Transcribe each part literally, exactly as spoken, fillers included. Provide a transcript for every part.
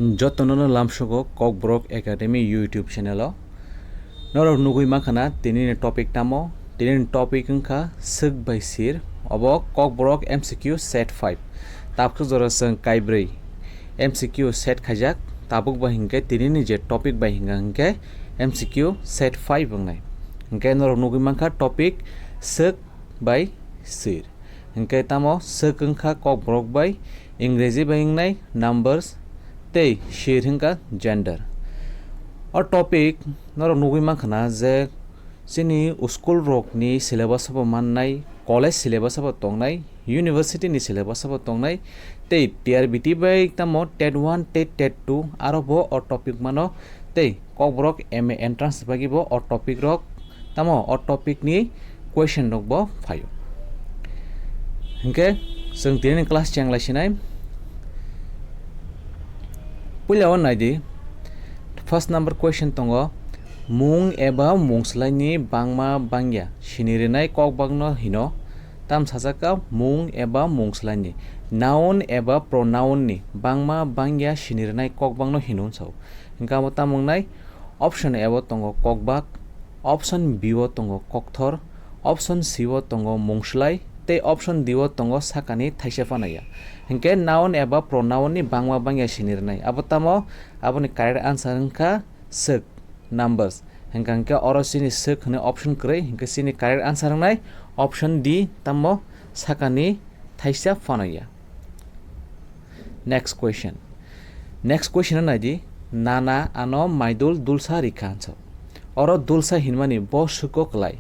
Jotono no lamsogo Kokborok Academy YouTube channel o. Norok nugwi mankha na tini ni topic tamo? Tini ni topic wngkha swk bai sir. Obo Kokborok M C Q set five. Tabuk jora chwng kaibrwi M C Q set khaijak. Tabuk bai hinkhe tini ni je topic bai hinkha hinkhe M C Q set five wngnai. Hinkhe norok nugwi mankha topic swk bai sir. Hinkhe tamo swk wngkha Kokborok bai Ingreji bai wngnai numbers tei sir wngkha gender. O topic norok nugwi mankha na je chini school rokni syllabus o bo mannai, college syllabus o bo tongnai, university ni syllabus o bo tongnai, tei T R B T bai tamo TET one, TET, TET two aro bo o topic mano, tei Kokborok M A entrance ni bagwi bo o topic rok tamo o topic ni question rok bo phaio. Hinkhe chwng tini ni class cheng lai sinai. Puila o nai di, first number question tongo, mung eba mungslai ni bangma bangya sini rinai kok bagno hino. Tam sajak kha mung eba mungslai ni, noun eba pronoun ni bangma bangya sini rinai kok bagno hino hwn sao. Hinkhe abo tamo wngnai, option A o tongo kokbak, option B o tongo kokthor, option C o tongo mungslai, tei option D o tongo sakani thaisa phanaya. Hinkhe noun eba pronoun ni bangma bangya sini rinai. Abo tamo? Aboni correct answer wngkha swk, numbers. Hinkha hinkhe oro chini swk hwnwi option kwrwi, hinkhe chini correct answer wngnai option D, tamo sakani thaisa phanaya. Next question. Next question no nai di, nana ano maidul dulsa rikha hwn sao. Oro dulsa hinmani bo swko kwlai.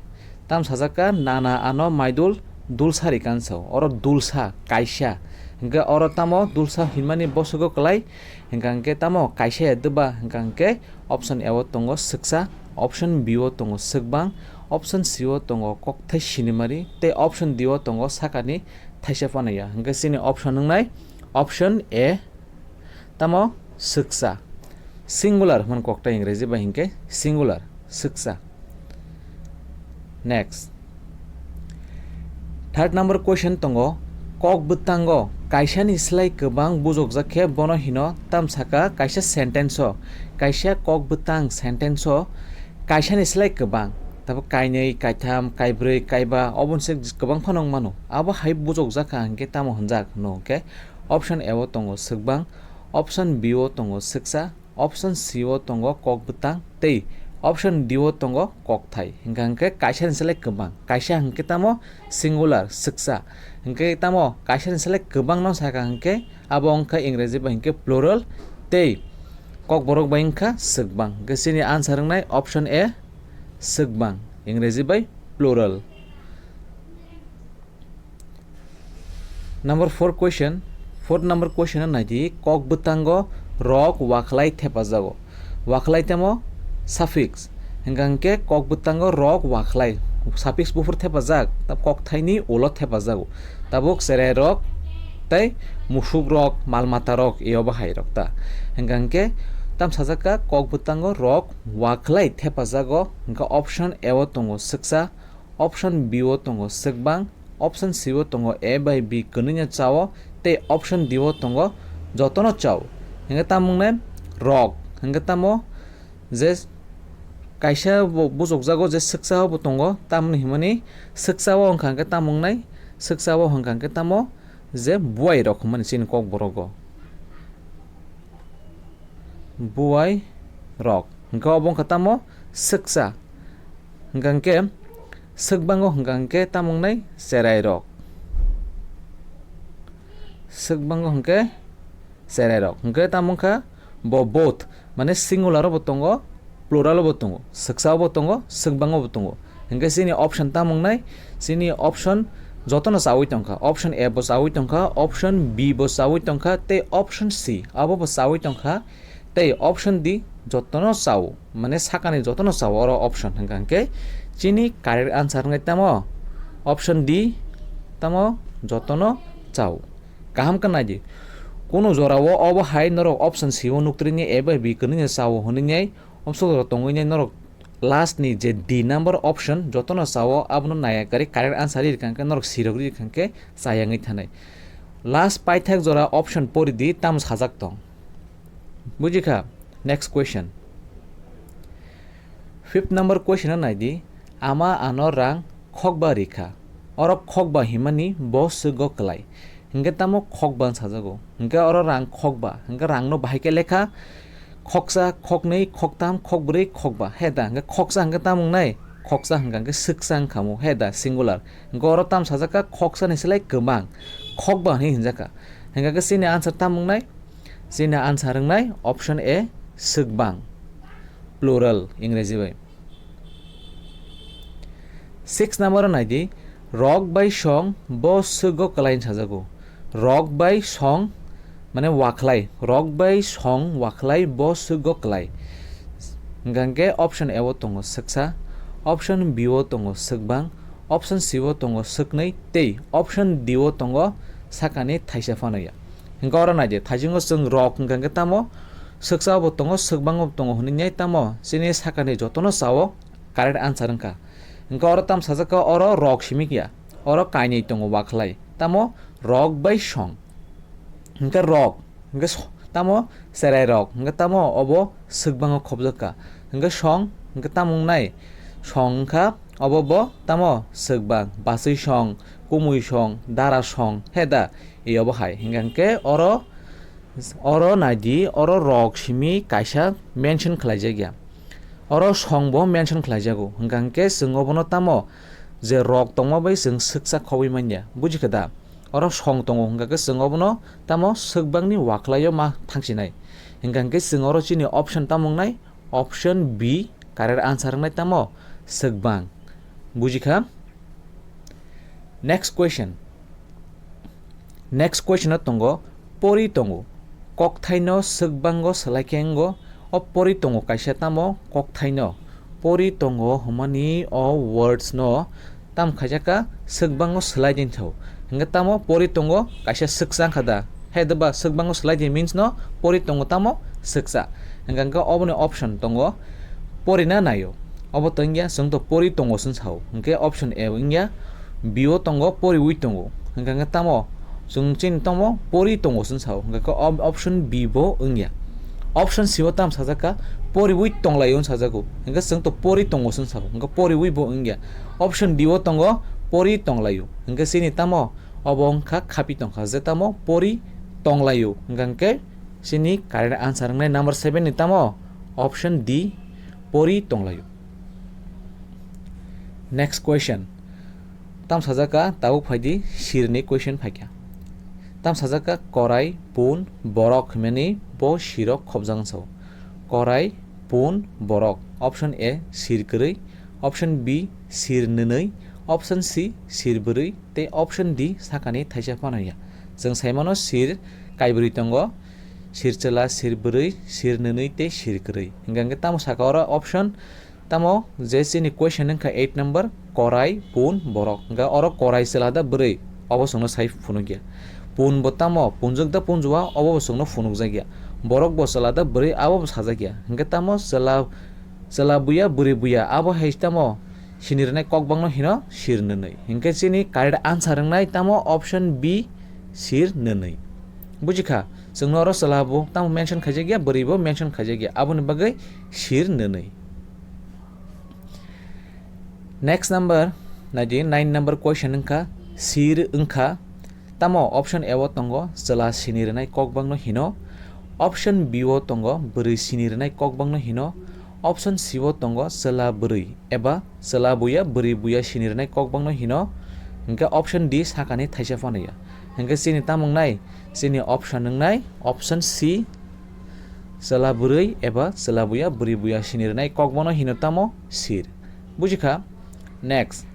Tam sajak kha nana ano maidul dulsa rikha hwn sao. Oro dulsa kaisa. Hinkhe oro tamo dulsa hinmani bo swko kwlai. Hinkha hinkhe tamo kaisa ya dwba? Hinkha hinkhe option A o tongo swksa, option B o tongo swkbang, option C o tongo kokthai sinimari, tei option D o tongo sakani thaisa phanaya. Hinkhe chini option wngnai option A, tamo swksa. Singular hwn kokthai Ingreji bai hinkhe singular, swksa. Next. Third number question tongo, kok bwtango kaisani slai kwbang bujokjak khe bono hino, tam sakha kaisa sentence o, kaisa kok bwtang sentence o kaisani slai kwbang, tabuk kainwi, kaitham, kaibrwi, kaiba, oboni se kwbang phano wng mano. Abo hai bujokjak kha hinkhe tamo hwnjak hwno hinkhe option A o tongo swkbang, option B o tongo swksa, option C o tongo kok bwtang tei option D o tongo kokthai. Hinkha hinkhe kaisa ni slai kwbang, kaisa hinkhe tamo singular, swksa. Hinkhe tamo kaisa ni slai kwbang no sakha hinkhe abo wngkha Ingreji bai hinkhe plural tei Kokborok bai wngkha swkbang. Hinkhe chini answer wngnai option A, swkbang, Ingreji bai plural. Number four question, fourth number question no nai di, kok bwtango rok wakhlai thepajago. Wakhlai tamo suffix. Hinkha hinkhe kok bwtango rok wakhlai, suffix buphur thepajak, ta kokthaini ulo thepajago. Tabuk cherai rok tei musuk rok, mal mata rok, eo bahai rok ta. Hinkha hinkhe tam sajak kha kok bwtango rok wakhlai thepajago, hinkha option A o tongo swksa, option B o tongo swkbang, option C o tongo A bai B kwnwi no chao, tei option D o tongo jotono chao. Hinkhe tamo wngnai rok, hinkhe tamo je kaisa bo bujokjago je swksa o bo tongo, tamoni hinmani swksa o wngkha hinkhe tamo wngnai, swksa o wngkha hinkhe tamo je buai rok hinmani chini Kokborogo. Buai rok. Hinkhe obo wngkha tamo swksa. Hinkha hinkhe swkbango hinkha hinkhe tamo wngnai cherai rok. Swkbango hinkhe cherai rok. Hinkhe tamo wngkha bo both, mane singular o bo tongo, plural o bo tongo, swksa o bo tongo, swkbang o bo tongo. Hinkhe chini option tamo wngnai, chini option jotono chaui tongkha. Option A bo chaui tongkha, option B bo chaui tongkha, tei option C abo bo chaui tongkha, tei option D jotono chao, mane sakani jotono chao oro option. Hinkha hinkhe chini correct answer wngnai tamo option D, tamo jotono chao. Kaham khe nai di. Kunu jorao obo hai norok option C o nuktrwi ni A bai B kwnwi ni chao hwnwi nai, option rok tongwi nai norok last ni je D number option jotono chao abono naiya kari correct answer ri rikha hinkhe norok C rok ri rikha hinkhe chayangwi thanai. Last paithak jora option pori di tamo sajak tong. Bujikha? Next question. Fifth number question o naidi, ama ano rang khokba rikha. Oro khokba himani bo swgo kwlai. Hingke tamo khokba wng sajago. Hingke oro rang khokba. Hingke rangno bahai khe lekha khoksa, khoknwi, khoktam, khokbrwi, khokba. He da, hingke khoksa hingke tamo wngnai? Khoksa hingka hingke swksa wngkha mo. He da, singular. Hingke oro tam sajak kha, khoksa ni slai kwbang. Khokba hinwi hinjak kha. Hingke chini answer tamo wngnai? Chini answer wngnai option A, swkbang. Plural, Ingreji bai. Six number o naidi, rok bai song bo swgo kwlai wng sajago. Rok bai song, mane wakhlai, rok bai song wakhlai bo swgo kwlai. Hingkha hingke option A o tongo swksa, option B o tongo swkbang, option C o tongo swknwi, tei option D o tongo sakani thaisa phano ya. Hingke oro naidi, thaisingo chwng rok hingkha hingke tamo, swksa bo tongo, swkbang bo tongo hwnwi nai tamo, chini sakani jotono chao correct answer wngkha. Hingke oro tam sajak kha, oro rok simi ya, oro kainwi tongo wakhlai, tamo rok bai song. Hingke rok, hingke so-, tamo cherai rok, hingke tamo obo swkbango khobjak kha. Hingke song, hingke tamo wngnai? Song wngkha obo bo tamo swkbang, bachwi song, kumui song, dara song, he da, e obo hai. Hingkha hingke oro, oro naidi, oro rok simi kaisa mention khlaijak ya. Oro song bo mention khlaijago. Hingkha hingke chwng obono tamo je rok tongma bai chwng swksa khobwi manya. Bujikha da? Oro song tongo hingkha khe chwng obono tamo swkbangni wakhlaio ma thangsinai. Hingkha hingke chwng oro chini option tamo wngnai? Option B, correct answer wngnai tamo? Swkbang. Bujikha? Next question. Next question o tongo, pori tongo. Kokthaino swkbango swlai khe wngo. O pori tongo kaisa tamo kokthaino. Pori tongo hwnmani o words no tam khaijak kha, swkbango swlai din thao. Hingkhe tamo pori tongo kaisa swksa wngkha da? He da ba swkbango swlai din means no pori tongo tamo swksa. Hingkha hingkhe oboni option tongo, porina naio. Obo to wngya, chwng to pori tongo swn sao. Hingkhe option A wngya, B o tongo, poriwi tongo. Hingkha hingkhe tamo chwng chini tamo pori tongo swn sao. Hingkha khe op-, option B bo wngya. Option C o tam sajak kha, poriwi tonglaio wng sajago. Hingkhe chwng to pori tongo swn sao. Hingkhe poriwi bo wngya. Option D o tongo, pori tonglaio. Hingkhe chini tamo obo wngkha khapi tongkha je tamo pori tonglaio. Hingkha hingkhe chini correct answer wngnai number seven ni tamo option D, pori tonglaio. Next question. Tam sajak kha, tabuk phaidi sirni question phaikha. Tam sajak kha, korai, pun, borok hwnmani bo sirok khobjak wng sao. Korai, pun, borok. Option A, sir kwrwi. Option B, sir nwnwi. Option C, sir bwrwi. Tei option D, sakani thaisa phano ya. Chwng sai mano sir kaibrwi tongo. Sir chwla, sir bwrwi, sir nwnwi tei sir kwrwi. Hingkha hingkhe tamo saka oro option? Tamo je chini question wngkha eight number, korai, pun, borok. Hingkha oro korai chwla da bwrwi, obo chwngno sai phunukya. Pun bo tamo, punjak da punjua, obo bo chwngno phunukjakya. Borok bo chwla da bwrwi, abo bo sajakya. Hingkhe tamo chwla, chwla buya, bwrwi buya, abo hai tamo sini rwnai kokbangno hino sir nwnwi. Hingkhe chini correct answer wngnai tamo option B, sir nwnwi. Bujikha? Chwngno oro chwla bo tamo mention khaijakya, bwrwi bo mention khaijakya. Aboni bagwi sir nwnwi. Next number, naidi nine number question wngkha, sir wngkha. Tamo option A o tongo, chwla sini rwnai kokbangno hino. Option B o tongo, bwrwi sini rwnai kokbangno hino. Option C o tongo, chwla bwrwi eba chwla buya, bwrwi buya sini rwnai kokbangno hino. Hingkhe option D sakani thaisa phano ya. Hingkhe chini tamo wngnai? Chini option wngnai option C, chwla bwrwi eba chwla buya, bwrwi buya sini rwnai kokbangno hino tamo sir. Bujikha? Next,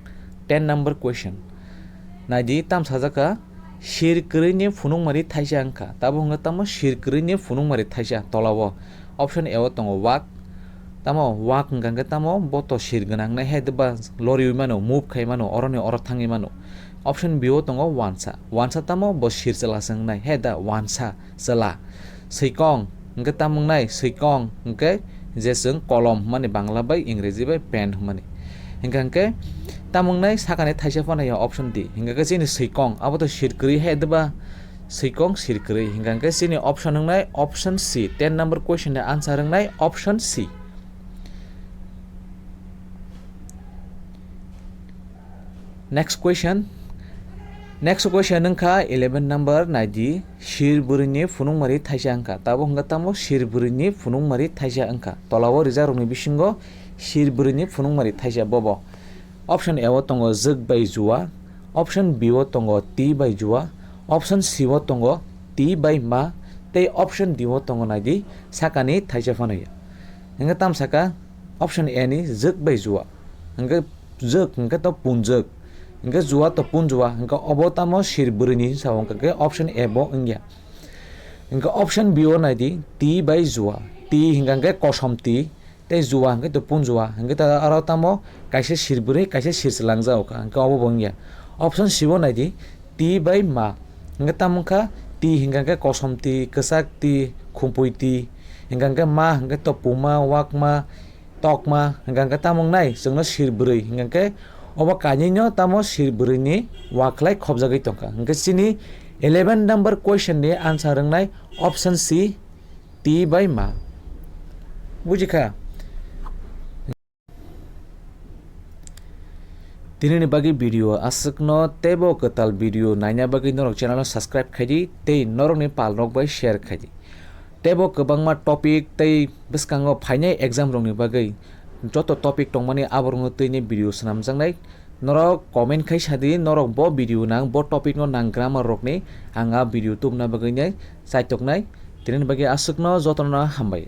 ten number question. Naidi tam sajak kha, sir kwrwini phunukmari thaisa wngkha. Tabuk hwnkha tamo sir kwrwini phunukmari thaisa tolao. Option A o tongo wak. Tamo wak hwnkha hwnkhe tamo bo to sir gwnang nai hai ba loriwi mano, move khai mano, oroni oro thangwi mano. Option B o tongo wansa. Wansa tamo bo sir chwla se wngnai hai da wansa. Chwla. Swikong, hingke tamo wngnai? Swikong, hingke je chwng kolom hwnmani Bangla bai Ingreji bai pen hwnmani. Hingke, hingke tamo wngnai sakani thaisa phano ya option D. Hingke khe chini swikong, abo to sir kwrwi hai deba Swikong sir kwrwi, hingkha khe chini option wngnai option C, ten number question ni answer wngnai option C. Next question. Next question wngkha eleven number, naidi, sir bwrwini phunukmari thaisa wngkha. Tabuk hwnkha tamo sir bwrwini phunukmari thaisa wngkha. Tolao rijakrokni bisingo sir bwrwini phunukmari thaisa bobo. Option A o tongo jwk bai juwa, option B o tongo twi bai juwa, option C o tongo twi bai ma, tei option D o tongo naidi sakani thaisa phano ya. Hingkhe tam saka option A ni jwk bai juwa. Hingkhe jwk hingkhe to punjwk. Hingkhe juwa to punjuwa. Hingkhe obo tamo sir bwrwini hinsa o hingkhe option A bo wngya. Hingkhe option B o naidi twi bai juwa. Twi hingkha khe kosom twi. Tei juwa hingkhe to punjuwa, hingkhe to aro tamo kaisa sir bwrwi, kaisa sir chwlang jagokha, hingkhe obo bo wngya. Option C o naidi, twi bai ma. Hingkhe tamo wngkha, twi hingkha khe kosom twi, kwchak twi, khumpui twi, hingkha khe ma hingkhe to puma, wakma, tokma, hingkha khe tamo wngnai chwngno sir bwrwi, hingkha khe obo kainwino tamo sir bwrwini wakhlai khopjagwi tongkha. Hingkhe chini eleven number question ni answer wngnai option C, twi bai ma. Bujikha? Tinini bagwi video aswkno, teibo kwtal video naina bagwi norok channel no subscribe khaidi tei norokni palrok bai share khaidi. Teibo kwbangma topic tei bwskango phainai exam rokni bagwi joto topic tongmani aborokno twini video swnamjaknai. Norok comment khai sadi, norok bo video nang, bo topic no nang grammar rokni, ang a video tubuna bagwi nai chaitoknai. Tinini bagwi aswkno jotono hambai.